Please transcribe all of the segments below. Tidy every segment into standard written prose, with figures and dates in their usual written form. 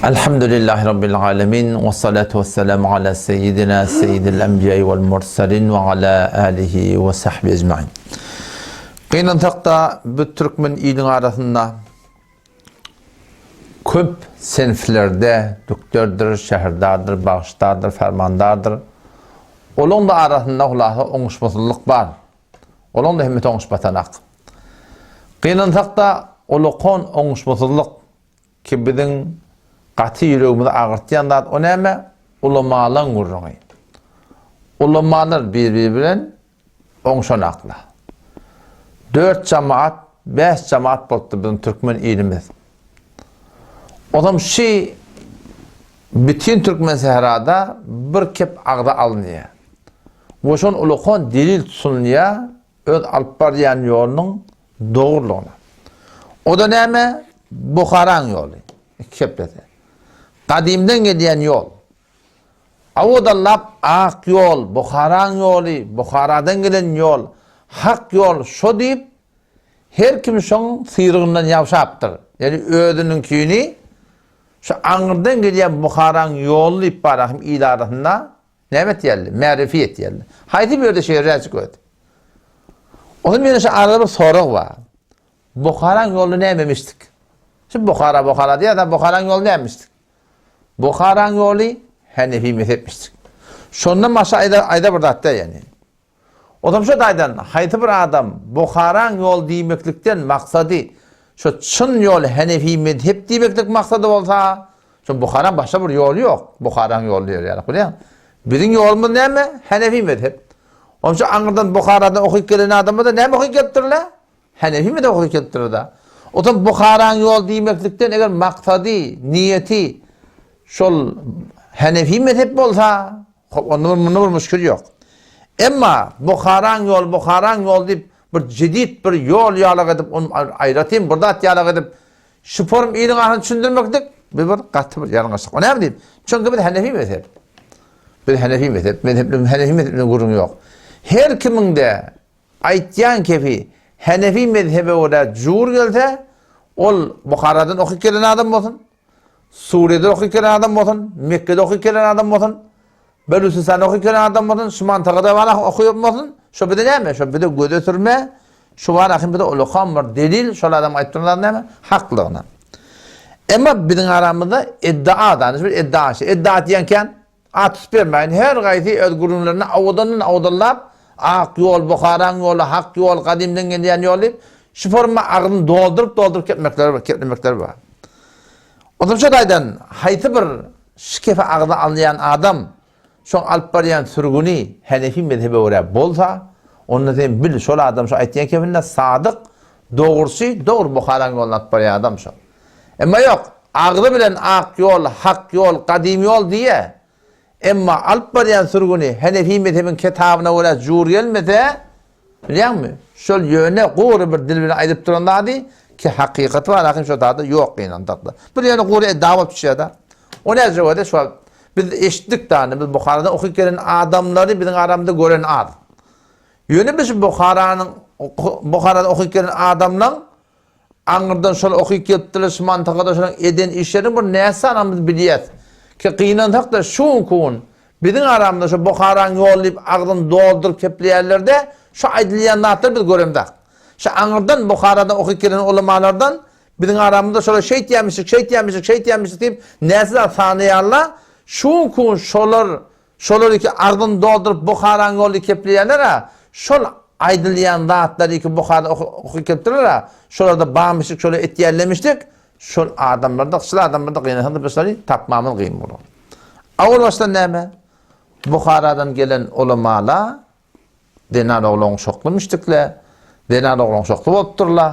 Elhamdülillahi Rabbil alemin we salatu we selamu ala seyyidina seyyidil enbiýai wal mursalin we ala alihi we sahbihi ecmain. Gynansak-da bu türkmen iliň arasynda köp senflerde dükderdir, şäherdardyr, bagşydardyr, fermandardyr. Olaň da arasynda hulasa oňuşmasyzlyk bar. Olaň da hemmesi oňuşmatanak. Gynansak-da ulakon oňuşmasyzlyk Ki biziň gaty ýüregimizi agyrtýan zat o näme? Ulamalaň gürrüňi. Ulamalar bir-biri bilen oňşanaklar. Dört jamaat, bäş jamaat bolupdyr biziň türkmen ilimiz. Ozam şi bütin türkmen sährada bir kep agza alynýar. We şon ulakan delil tutunylýar öz alyp barýan ýolunyň Dogrulygyna. O-da näme? Buharaň ýoly. Keplese. Gadymdan gelýän ýol. Awadallap ak ýol, Buharaň ýoly, Buharadan gelen ýol, hak ýol şo diýip, her kim şoň syrygyndan ýabşapdyr. Ýagny özüniňkini şu aňyrdan gelýän Buharaň ýoly diýip barahym il arasynda Näme etýärler? Märifi etýärler. Haýsy bir ýerde şeýleräjik öt. Onda meniň şu arada bir sorag bar. Buharaň ýoly nämemişdik? Şu Buhara Buhara diýýär, Buharaň ýoly nämemişdik? Buharaň ýoly Hanefi mezhepmişdik. Şondan başga aýda aýda bir zat däl ýani. Onsoň şu taýdan haýsy bir adam Buharaň ýoly diýmeklikden maksady şo çyn ýol Hanefi mezhep diýmeklik maksady bolsa, şo Buharaň başga bir ýoly ýok. Buharaň ýoly diýer ýaly bilýäň. Biziň ýolumyz näme? Hanefi mezhep. Onsoň şu aňyrdan Buharadan okyp gelen adamlar-da näme okyp gelipdirler? Hanefi mezhep okyp gelipdirler-da. Onsoň Buharaň ýoly diýmeklikden eger maksady, niýeti şol Hanefi mezhep bolsa, Hop, onda bir munda bir müşkil ýok. Emma Buharaň ýoly, Buharaň ýoly diýip bir jedid bir ýol ýalak edip, ony aýratyn bir zat ýalak edip, şu form iliň arasynda düşündirmeklik bu bir gaty bir ýalňyşlyk. O näme diýip? Çünki biz Hanefi mezhep. Biz Hanefi mezhep, mezhepli Hanefi mezhepli gürrüň ýok. Her kimiň-de aýtýan kefi Hanefi mezhebe görä jur gelse, ol Buharadan okyp gelen adam bolsun, Suriýede okyp gelen adam bolsun, Mekgede okyp gelen adam bolsun, Belüsistanda okyp gelen adam bolsun, şu mantagada bar okyp bolsun, şo bize näme? Şo bize göze sürme, şu bar ahim bize ulakan bir delil, şol adam aýdyp duran zat näme? Haklygyna. Emma biziň aramyzda iddia da, bir iddia, iddia diýen kän, At tutup bermäýin. Her gaýsy öz gürrüňlerinde owadandan owadanlap, ak ýol, Buharaň ýoly, hak ýol, gadymdan gelýän ýol diýip, şu forma agzyny dolduryp-dolduryp gepmekleri, geplemekleri bar. Onsoň şo taýdan haýsy bir şikefe agza alýan adam şoň alyp barýan sürgüni Hanefi mezhebe görä bolsa, onda sen bil, şol adam şo aýtýan kefinde sadyk, dogrusy, dogry Buharaň ýoluny alyp barýan adam şo. Emma ýok, agzy bilen ak ýol, hak ýol, gadym ýol diýýä. Emma alyp barýan sürgüni Henefi mezhebiň kitabyna görä jur gelmese, bilýäňmi, şol ýöne gury bir dil bilen aýdyp duran zady ki hakykaty bar, hakyň şo zada ýok gynansak-da. Bir ýöne gury edda bolup düşýär-de. O näce bolýar şu wagt biz eşitdik dany, biz Buharadan okyp gelen adamlary biziň aramyzda gören az. Ýöne biz şu Buharanyň Buharada okyp gelen adamlaň Aňyrdan şol okyp gelipdirler, şu mantykada şolaň eden işlerini bir nässanam biz bilýäs. Ki gynansak-da şu günki gün biziň aramyzda şu Buharaň ýoly diýip agzyny dolduryp kepleýärler-de, şu aýdylýan zatlary biz göremzak. Şu aňyrdan Buharadan okyp gelen ulamalardan biziň aramyzda şolar şeýtýämişik, şeýtýämişik, şeýtýämişik diýip näçe zat sanaýarlar, şu günki gün şolar Şolar iki agzyny dolduryp Buharaň ýoly kepleýärler-ä, şol aýdylýan zatlary iki Buhara okyp gelipdirler-ä, şolarda barmyşdyk, şolar etýärlemişdik, şol adamlarda, şol adamlarda gynansak-da biz şolary tapmamyz gyn bolar. Owal başdan näme? Buharadan gelen ulamala zenan oglan şoklumyşdykle, zenan oglan şokly bolupdyrlar.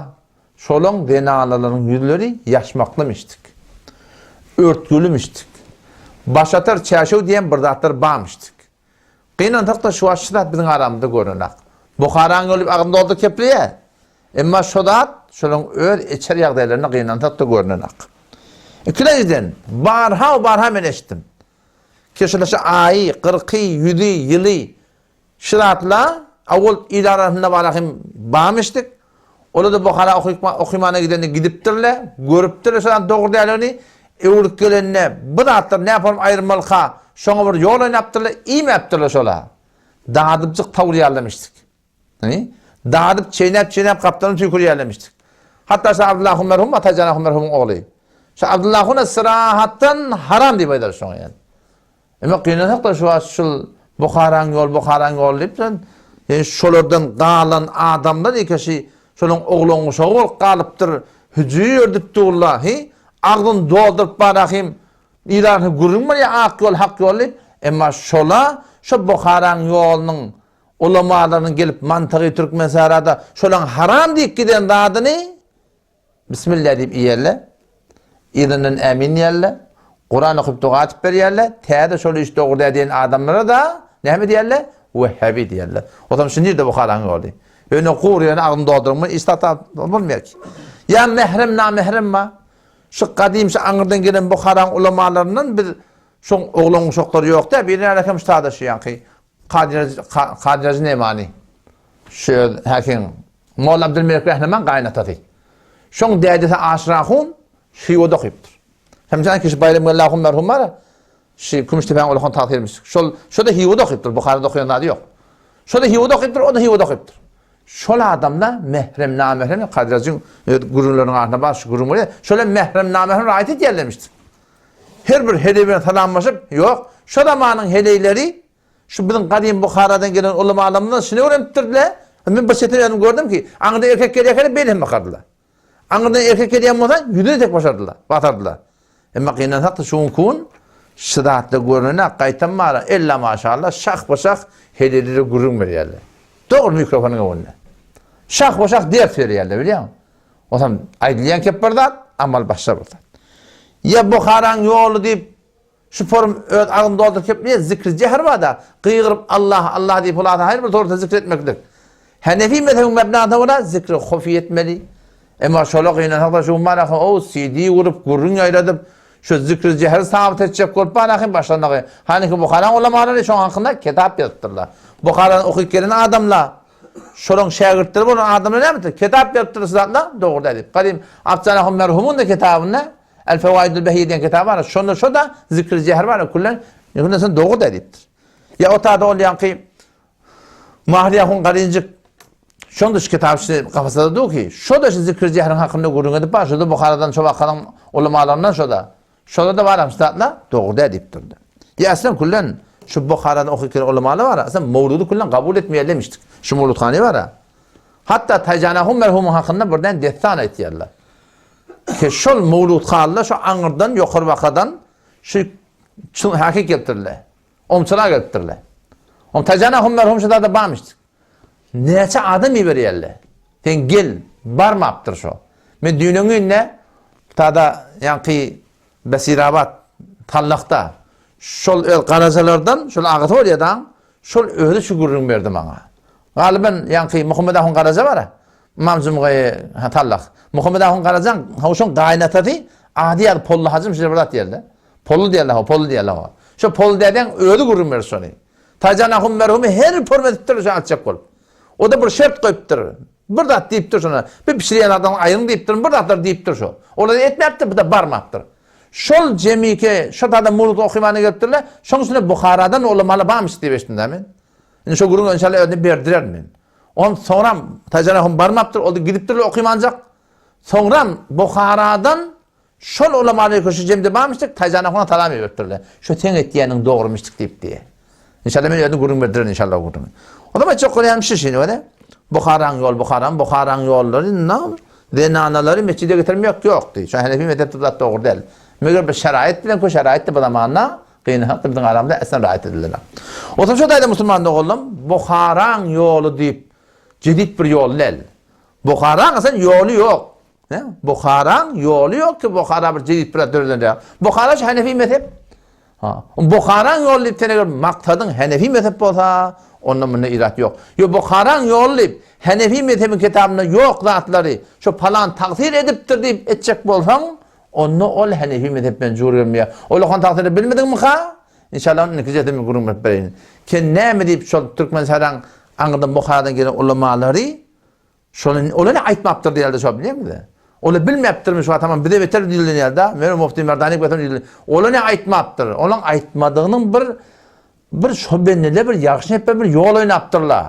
Şolaň zenanalaryň ýüzleri ýaşmaklymyşdyk. Örtgülimişdik. Başatar çärşew diýen bir zatlar barmyşdyk. Gynansak-da şu wagt şu zat biziň aramyzda görnenak. Buharaň ýoly diýip agzyn dolduryp kepleýär. Emma şo zat şolaň öz içer ýagdaýlarynda gynansak-da görnenak. Ikilenjiden, barha-barha men eşitdim. Ki şolar şu aýy, kyrky, ýüzi, ýyly Şu zatla owal il arasynda bara hem barmyşdyk. Olar-da Buhara okymana gidende gidipdirler, görüpdirler şu zat dogry däldigini. öwrülip gelende bu zatlary näform aýyrmalyka, şoňa bir ýol oýnapdyrlar, iýmäpdirler şola. Dadypjyk tawurýarlamişdik. Hany? Dadyp çeýnäp-çeýnäp gapdalyny tüýkürýärlemişdik. Hatda şa Abdylla ahun merhum, Atajan ahun merhumyň ogly. Şa Abdylla ahuna syrahatdan haram diýip aýdar şoňa ýani. Emma gynansak-da şu wagt şul Buharaň ýoly, Buharaň ýoly diýip sen, ýani şolardan galan adamlar ýeke şi şolaň oglan-uşagy bolup galypdyr, hüjür ýördüp durlar, hi? Agzyny dolduryp barahym, il arasynda gürrüň bolýar ak ýol, hak ýol diýip, emma şola şo Buharaň ýolunyň Ulamalaryň gelip mantygy Türkmensährada şolaň haram diýip giden zadyny Bismillah diýip iýerler. Yzyndan ämin diýerler. Kuran okyp doga aýtyp berýärler. Täze şol iş dogry däl diýen adamlara-da näme diýerler? Wehhabi diýerler. Otam şu nirde bu haraň ýoly? Ýöne gury ýöne agzyny doldurma iş zat bolmaýar ki. Ýa mährem namährem bar. Şu gadym şu aňyrdan gelen Buharaň ulamalaryndan biz şoň oglan uşaklary ýok dä. Biri nälekem şu sada şu ýaňky Kadyr Nemani. Şu häkiň Molla Abdülmelik Rehneman gaýynatasy. Şoň dädesi Aşyr ahun Şiwada okypdyr. Hemjan kişi Baýram Geldi ahun merhum bar. Şu Kümüştepäň ulakan tagsyr Şol şo-da Hiwada okypdyr. Buharada okaýan zady ýok. Şo-da Hiwada okypdyr, o-da Hiwada okypdyr. Şol adamda mährem namährem Kadyr öz gürrüňleriniň arasynda bar şu gürrüň bolýar. Şol hem mährem namährem raýat edýärlermişdir. Her bir heleý bilen salamlaşyp, ýok, şo zamanyň heleýleri şu biziň gadym Buharadan gelen ulamalarymyzdan şuny öwrenipdirler. Men bir çetini özüm gördüm ki, aňyrdan erkek gelýärkä beýle hem bakardylar. Aňyrdan erkek gelýän bolsa, ýüzüne tek basardylar, basardylar. Emma gynansak-da şu günki gün şu zatlar görnenak, gaýtam bara, ella maşallah, şah-ba-şah heleýlere gürrüň berýärler. Dogry mikrofonyň öňünde. Şah-ba-şah ders berýärler, bilýäňmi? Onsoň aýdylýan kep bir zat, amal başga bir zat. Ýa Buharaň ýoly diýip, şu forum öz agzyny dolduryp kepleýär, zikri jehr bar-da, gygyryp Allah, Allah diýip hulasa haýyr bir torsda zikr etmeklik. Henefi mezhebiň mebnasyna görä zikri hufi etmeli. Emma şola gynansak-da şu gün bar-a o CD urup, gürrüň ýaýradyp, şu zikri jehri sabyt etjek bolup bar-a başlandygy. Haniki Buharaň ulamalary şoň hakynda kitap ýazypdyrlar. Buharany okyp gelen adamlar, Şolaň şägirtleri bolan adamlar näme etdi? Kitap beripdir şu zatlar, dogry däl diýip. Gadym Abjan ahun merhumyň-da kitabynda El Fewaidül Behiýe diýen kitaby bar. Şonda şo-da zikri jehr bar, küllen ýöne sen dogry däl diýipdir. Ýa o tada ol ýaňky Mahri ahun Garinjik şonda şu kitap şu kafasada dur ki, şo-da şu zikri jehriň hakynda gürrüň edip bar, şo-da Buharadan şo wakanyň ulamalaryndan şo-da. Şolarda baram şu zatlar dogry däl diýip durdy. Ýa aslan küllen şu Buharada okyp gelen ulamalar bar, aslan mowludy küllen kabul etmeýär demişdik. Şu mowludhany bar. Hatda Taýjan ahun merhumyň hakynda birden dessan aýtýarlar. Ki şol mowludhanlar şu aňyrdan ýokary bakadan şu çyn hakyk gelipdirler. Omçylar gelipdirler. Om Taýjan ahun merhum şu zada barmyşdyk. Näçe adam iberýärler. Sen gel, barmapdyr şo. Men düýnüň günde tada ýaňky Besirabat Tallakda şol öz garajalardan şol agasy bolýar da, şol özi şu gürrüň berdi maňa. Galyban ýaňky Muhammet ahun Garaja bar. Ymam Jumgaýy ha Tallak. Muhammet ahun Garajaň şoň gaýynatasy ady ýaly Polly hajym şeýle bir zat diýerler. Polly diýerler, ha, Polly diýerler. Şo Polly dädeň özi gürrüň berdi şony. Taýjan ahun merhumy her form edipdir şo atjak bolup. O-da bir şert goýupdyr. Bir zat diýipdir şona. Bir bişirýän adamyň aýryň diýipdir, bir zatlar diýipdir şo. Olar etmäpdir, bu-da barmapdyr. Şol jemike, şo tada mowlud okymana gelipdirler. Şoň üstüne Buharadan ulamalar barmyş diýip eşitdim-dä men. Indi şo gürrüňi enşalla özüne berdirerin men. On soňram Taýjan ahun barmapdyr, ol-da gidipdirler okymanjak. Soňram Buharadan Şol ulamalar köşi jemde barmyşdyk, Taýjan ahuna salam iberipdirler. Şu seň etýäniň dogrumyşdyk diýip diýe. Inşallah men özüm gürrüň berdirin inşallah o gürrüňi. O zaman aýtjak bolýanym şu şeýle bolýar. Buharaň ýol, Buharaň, Buharaň ýollary nam zenanalary mesjide getirmek ýok diý. Şu Hanefi mezhepde bu zat dogry däl. Meger bir şeraýat bilen köşe şeraýat bu zamanda gynansak biziň aramyzda eslen raýat edilen. O zaman şu taýda musulman doganlarym Buharaň ýoly diýip jedid bir ýol däl. Buharaň esen ýoly ýok. Hä? Buharaň ýoly ýok ki, Buhara bir jedid bir döreden däl. Buhara şu Hanefi mezhep. Ha. Buharaň ýoly diýip sen eger maksadyň Hanefi mezhep bolsa, onda munda irat ýok. Ýo Buharaň ýoly diýip Hanefi mezhebiň kitabynda ýok zatlary şu palan tagsyr edipdir diýip etjek bolsaň, onda ol Hanefi mezhep bilen jur gelmeýär. Ol okan tagsyry bilmediňmi-ha? Inşallah ony indiki jesede men gürrüň berip bereýin. Ken näme diýip şol Türkmenistanyň aňyrdan Buharadan gelen ulamalary Şony ola ne aýtmapdyr diýelde şo bilýäňizmi? Ola bilmäpdirmi şu tamam bize beter ýüzlenýär-de. Men Mufti Merdani beter ýüzlen. Ola ne aýtmapdyr? Olaň aýtmadygynyň bir bir şo bendede bir ýagşy nepbe bir ýol oýnapdyrlar.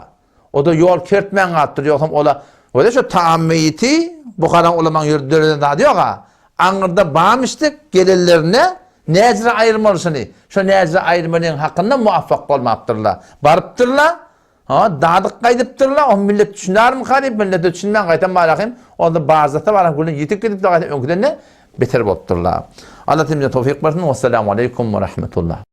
O-da ýol kertmän galypdyr. Ýogsam ola Wele şo taam meýiti Buharaň ulamaň ýörde döreden zady ýok-a. Aňyrda bamyşdyk gelenlerine näjre aýyrmalyşyny, şo näjre aýyrmalyň hakynda muwaffak bolmapdyrlar. Barypdyrlar, ha, dadyk gaýdypdyrlar, o millet düşünärmika diýip, millete düşünmän gaýtam barahym, onda barzahda baran gülüň ýitip gidipdir, gaýtam öňküden-de beter bolupdyrlar. Allah hemmämize towfyk bersin. Wessalamu aleýkum we rahmetullah.